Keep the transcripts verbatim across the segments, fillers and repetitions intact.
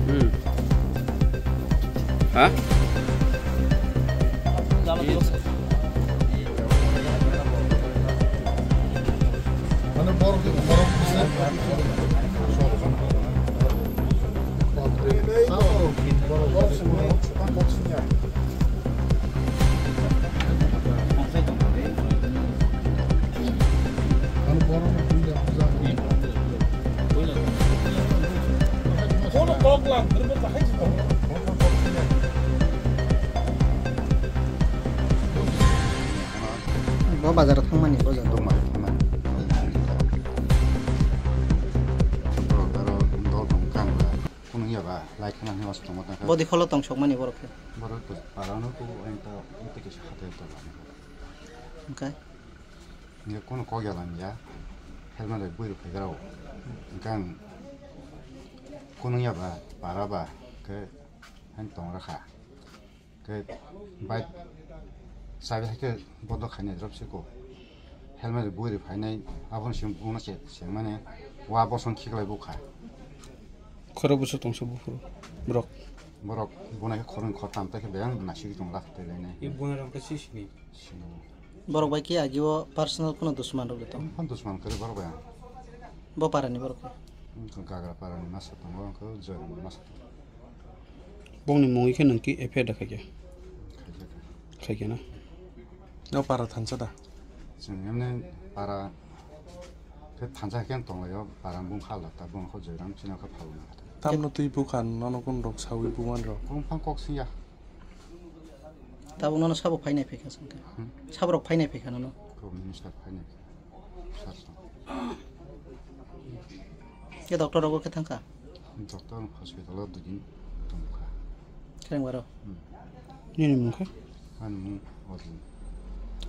Hmm. Ha? Mane borok, borok bisi. Bo bazar thangmani, bo jora. Tongmani, thangmani. Borok aro dol tong kang ba, kunu ya ba, lai khana hwnwi wansuk tongma tangkha. Bodi kholo tong sokmani borok khe. Borok to parano to enta, enta kisa hatai to ba. Hwnkhe? Hwnkhe kunu kok ya lamya, helmet bai bui rok phaigra o. Hwnkhe ang kunu ya ba, para ba, khe, han tong rakha. Khe bike chabi hai khe bodo khainai drop se ko. Helmet bui ri phainai, aboni simi bungno se, se mane wa bosong khiklai bukha. Khoro bwswk tongsa buphuru borok. Borok buna khe khoroknwi khortam tai khe beyang nasigi tong lak tei lainai. I buna rok khe sisini. Sini. Borok bai khe agi o personal kuno dusman rok tong? Phano dusman kwrwi borok bai ang. Bo parani borok khe? Gagra parani masa tongo, ang khe Joyram masa tongo. Bongni mungwi khe nwng ki F I R da khaikhe? Khaikhe, khaikhe. Khaikhe na? No para thansa da? Chwng emne para khe thansa khe tonglaio, para bung kha lata, bung kho Joyram chini khe phalna kha. Tamno twi bukha nono kun rok sawi buman rok? Bung phang kok siya. Tabuk nono sabo phainai phaikha chwng khe. Hmm? Saborok phainai phaikha nono? Kok minister phainai. Khe doctor rogo khe thangkha? Doctor hospital o dui din tongkha. Khe wngmaro? Hmm. Nini mung khe? Ani mung Arjun.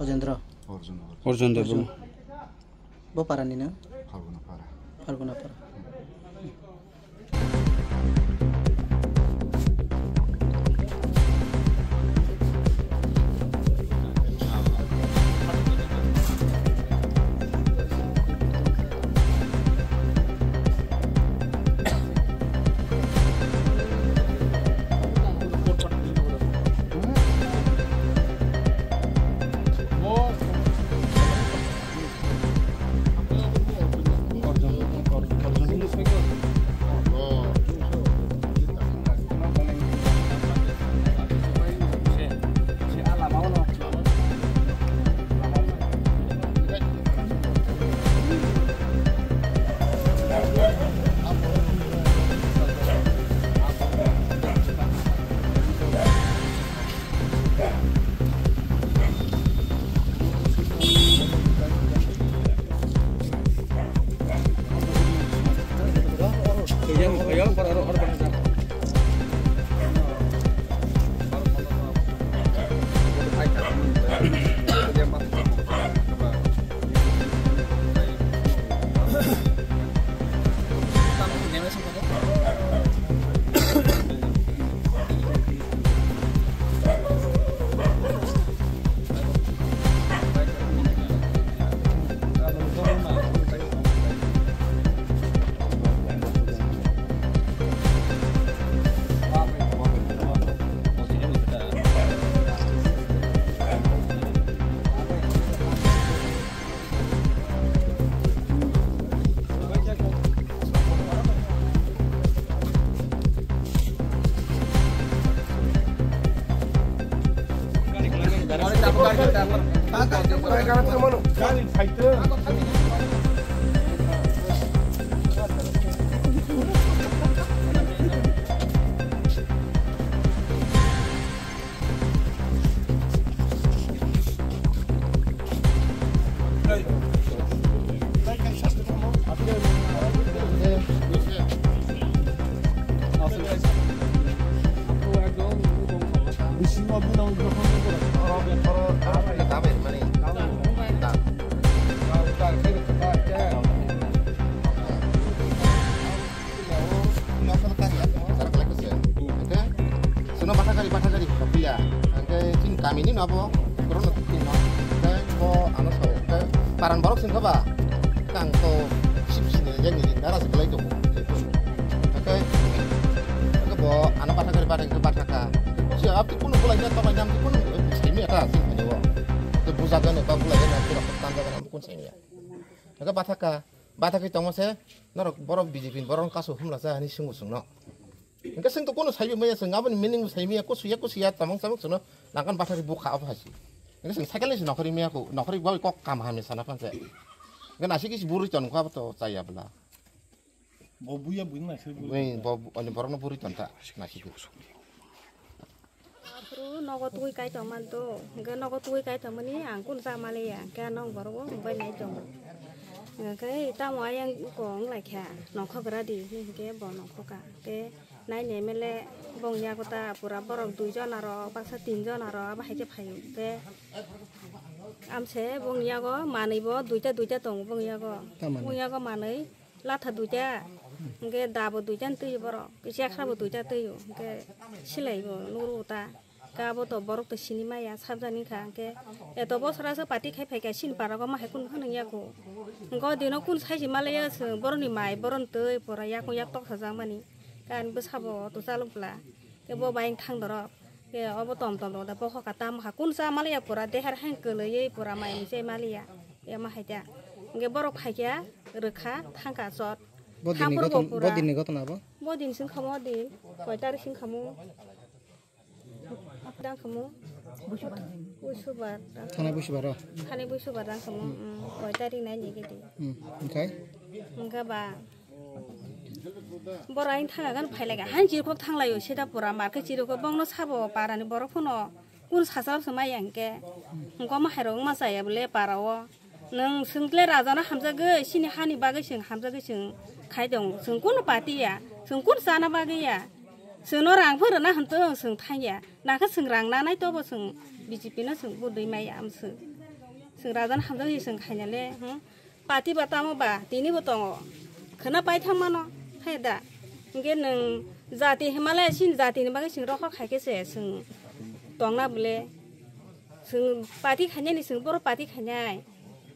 Ojendra? Arjun, Arjun. Arjun Debbarma. Bo parani na? Phalguna para. Phalguna para. Paran borok sing kha ba? Kang to sip sini yang ni dara se belai to. Oke. Oke bo ana batha kari batha kari batha ka. Kusi abti kunu bulai ya to nyam kunu simi ata sing ani wo. Te buja gane ba bulai ya na kira tanda gane kun simi ya. Oke batha ka. Batha ki tongma se norok borok B J P borok kasu humla sa ani singu sungno. Hingke sing to kono saibi maya sing aboni meaning saibi ya kusu ya kusu ya tamang tamang suno nangkan bathari bukha abo hasi. Hingke sing cycle ni si nokhori maya ko nokhori bai kok kam hamya sana panse. Hingke nasi kisi buri ton ko abo to chaya bla. Bo buya buya nasi buri. Wei bo ani borok no buri ton ta nasi ko. Aphuru nogo twi kai tong man to, hingke nogo twi kai tong mani ang kun cha maliya, hingke nong borok bo bai nai tongo. Hingke tamo ayang ko wng lai kha, nongkhok gra di, hingke bo nongkhok ka. Hingke nai ne mele bong yago ta pura borok dui jon aro baksa tin jon aro abo hai khe phaio. Hingke amse bong yago manwi bo duita duita tongo bong yago. Tamani? Bong yago manwi. Latha duita, hingke dabo duita twi borok, kisa yakhra bo duita twi, hingke silai bo nukro ta, ka bo to borok to sini maya sabjani kha, hingke eto bosora se party khai phaikha sini para go ma hai kun phano yaku, hingke o dino kun sai si malaya se boroni mai boron twi pora yakung yak tok sajak mani, ka ani bwsa bo to chalok bla. Ke bo bai thang dorok. Ke obo tom tom rok da bokhok ka tam ha kun cha maliya pura deher hang kwlwi pura mai se maliya. Ema hai ta. Hingke borok phaikya rwkha thangka chot. Bo dinni Thangphuru bo gotona, bo pura. Dinni gotona bo? Bo din sing khamo din. Koi tarik sing khamo? Dang khamo? Busubar. Thana Busubar o? Thana Busubar dang khamo. Hmm. Mm, koi tarik nai ni gidi. Hmm. Oke. Hingke ba. Bora ang thanga gan phai lai ka. Han chirkhok thang lai o sida pura mar khe chirkhok bongno sabo para ni borok phano kun sasa se mai yang ke. Hingko ma hairok ma chaya bole para o. Nwng swng tle raja no hamjagwi sini hani bagwi swng hamjagwi swng khai dong. Swng kun party ya. Swng kun chana bagwi ya. Swng no rang phuru na hwn tong swng thang ya. Na khe swng rang na nai to bo swng B J P no swng budui mai ya am swng. Swng raja no hamjagwi swng khaina le. Hmm. Pati ba tamo ba, tini bo tongo. Khwna pai thang mano, hai da. Hingke nwng jati Himalaya sini jati ni bagwi chwng rohor khai khe se chwng tongna bole. Chwng pati khainani chwng boro pati khainai.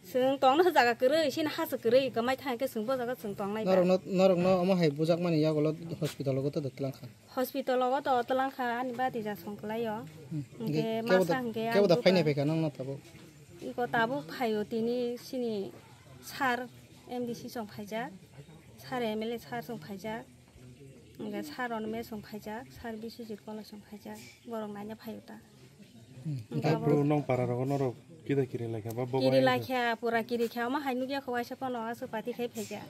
Chwng tongna jaga kwrwi, sini hachwk kwrwi, kwmai thang khe chwng bo jaga chwng tongnai ba. Norokno, norokno omo hai bujakmani yagulo hospital o goto twlang kha. Hospital o to twlang kha ani bati ja song kwlai o. Hmm. Hingke kebo masa da, hingke kebo da ang phainai buka. Phaikha nang na tabuk. Iko tabuk phaio tini sini sir M D C song phaijak, sir M L A sir song phaijak, hingke sir Onme song phaijak, sir Biswajit Koloi song phaijak, borok naina phaio ta. Hmm. Hingke abo Bro, nong para rogo norok kida kiri laikha ba bo kiri bai laikha, pura kiri kha, omo hai nukya kho waisa pono aswk pati khai phaikha.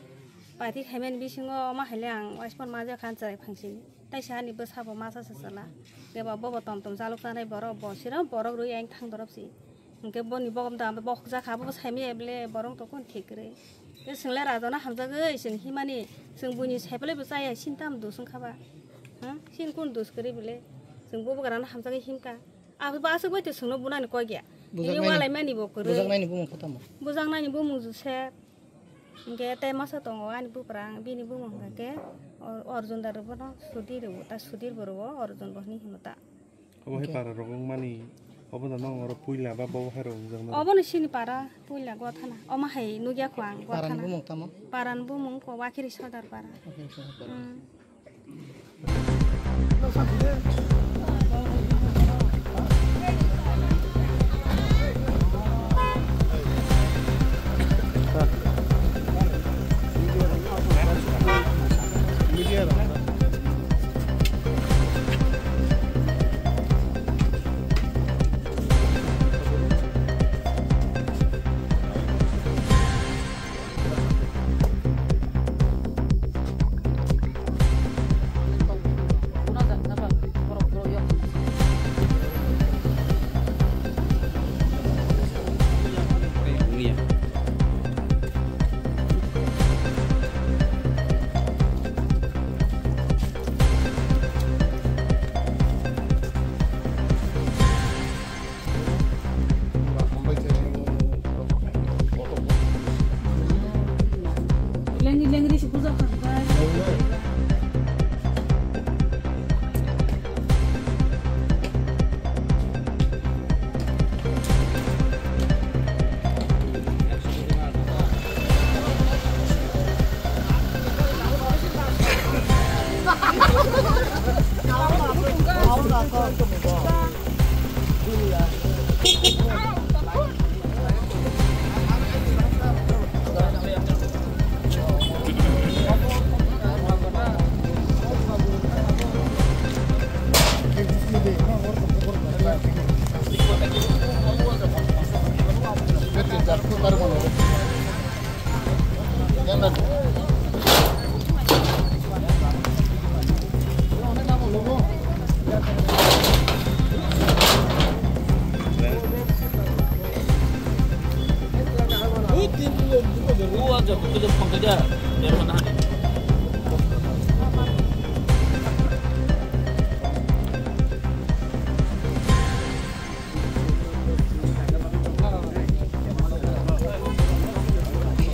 Pati khaimani bisingo omo hai le ang waisa pono majak kha cherai phangsini. Taisa ani bwsa bo masa se chwla. Khe ba bobo tom tom chalok chanai borok bo siro borok rwi ang thang dorop si. Hingke boni bogom da bokhok jakha bo saimaya bole borok to kun thik kwrwi. Khe chwng le raja no hamjagwi chwng himani chwng buini saipale bo chaya sin tam dus wngkha ba. Ha? Sin kun dus kwrwi bole. Chwng bubagra no hamjagwi himkha. Abo bo aswk bai to chwngno bunani kok ya. Bini walai mani bo kwrwi. Bujaknai ni bumung khe tamo? Bujaknai ni bumung Joseph. Hingke tei masa tongo ani buprang bini bumung hingke Or-, Orjun da rwbo no Sudir rwo ta Sudir bo rwo Orjun bo hini hino ta. Obo hai para rok wngmani obo da nang oro puila ba bo hai rok wngjak na? Obo no sini para puila Gwathana. Omo hai nugya kho ang Gwathana. Para ni bumung tamo? Para ni bumung ko Wakiri Sodar para. Wakiri Sodar para. Mm.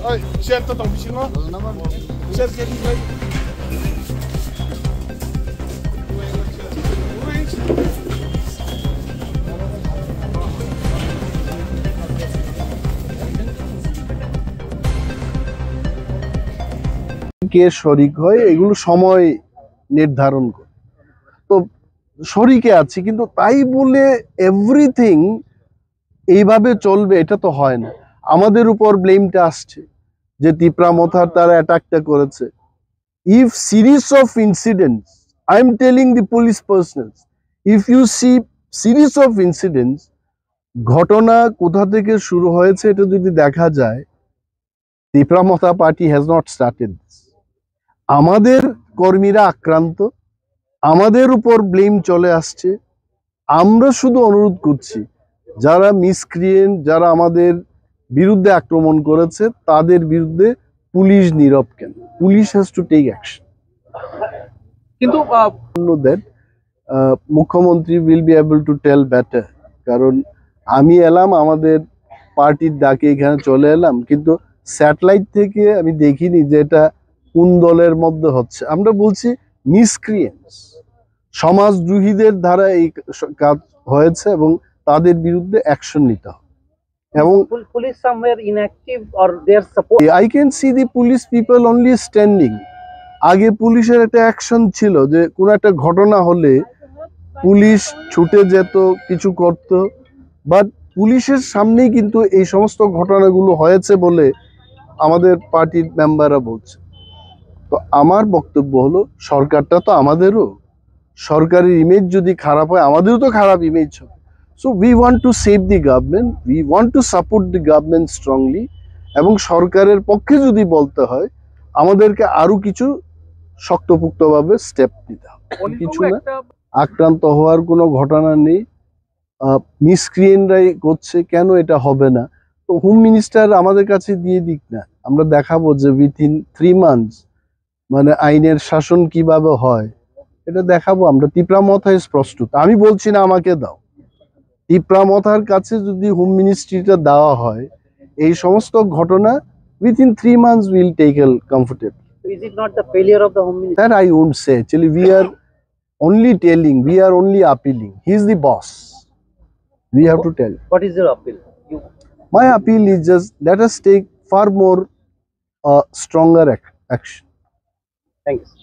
Oy, share to tong bisingo. Share khe di bai. কে শরিক হয়, এগুলো সময় নির্ধারণ করে। তো শরিকে আছি, কিন্তু তাই বলে এভরিথিং এইভাবে চলবে, এটা তো হয় না। আমাদের উপর ব্লেমটা আসছে যে তিপ্রা মথার তারা অ্যাটাকটা করেছে। If series of incidents, I am telling the police personnel, if you see series of incidents, ঘটনা কোথা থেকে শুরু হয়েছে এটা যদি দেখা যায়, তিপ্রা মথা পার্টি হ্যাজ নট স্টার্টেড। আমাদের কর্মীরা আক্রান্ত, আমাদের উপর ব্লেম চলে আসছে। আমরা শুধু অনুরোধ করছি, যারা মিসক্রিয়েন্ট, যারা আমাদের বিরুদ্ধে আক্রমণ করেছে, তাদের বিরুদ্ধে পুলিশ নীরব কেন? Police has to take action. কিন্তু আহ, দ্যাট মুখ্যমন্ত্রী will be able to tell better. কারণ আমি এলাম, আমাদের পার্টির ডাকে এখানে চলে এলাম, কিন্তু স্যাটেলাইট থেকে আমি দেখিনি যে এটা কোন দলের মধ্যে হচ্ছে। আমরা বলছি মিসক্রিয়েন্টস, সমাজদ্রোহীদের দ্বারা এই স-, কাজ হয়েছে এবং তাদের বিরুদ্ধে অ্যাকশন নিতে হবে। এবং Pol-, police somewhere inactive or their support. I can see the police people only standing. আগে পুলিশের একটা অ্যাকশন ছিল যে কোনো একটা ঘটনা হলে পুলিশ ছুটে যেত, কিছু করত, বাট পুলিশের সামনেই কিন্তু এই সমস্ত ঘটনাগুলো হয়েছে বলে আমাদের পার্টির মেম্বাররা বলছে। তো আমার বক্তব্য হলো, সরকারটা তো আমাদেরও, সরকারের ইমেজ যদি খারাপ হয়, আমাদেরও তো খারাপ ইমেজ হবে। So we want to save the government, we want to support the government strongly, এবং সরকারের পক্ষে যদি বলতে হয়, আমাদেরকে আরো কিছু শক্তপোক্তভাবে স্টেপ নিতে হবে। কিছু না, আক্রান্ত হওয়ার কোনো ঘটনা নেই। মিসক্রিয়েন্টরাই করছে, কেন এটা হবে না? তো হোম মিনিস্টার আমাদের কাছে দিয়ে দিক না, আমরা দেখাবো যে উইথিন থ্রি মান্থস, মানে, আইনের শাসন কিভাবে হয়, এটা দেখাবো আমরা। তিপ্রা মথা ইজ প্রস্তুত, আমি বলছি না আমাকে দাও। তিপ্রা মথার কাছে যদি হোম মিনিস্ট্রিটা দেওয়া হয়, এই সমস্ত ঘটনা within three months will tackle comfortably. So is it not the failure of the Home Minister? That I won't say. Actually, we are only telling, we are only appealing. He is the boss. We have to tell. What is your appeal? You My appeal is just, let us take far more, uh, stronger ac-, action. Thank you.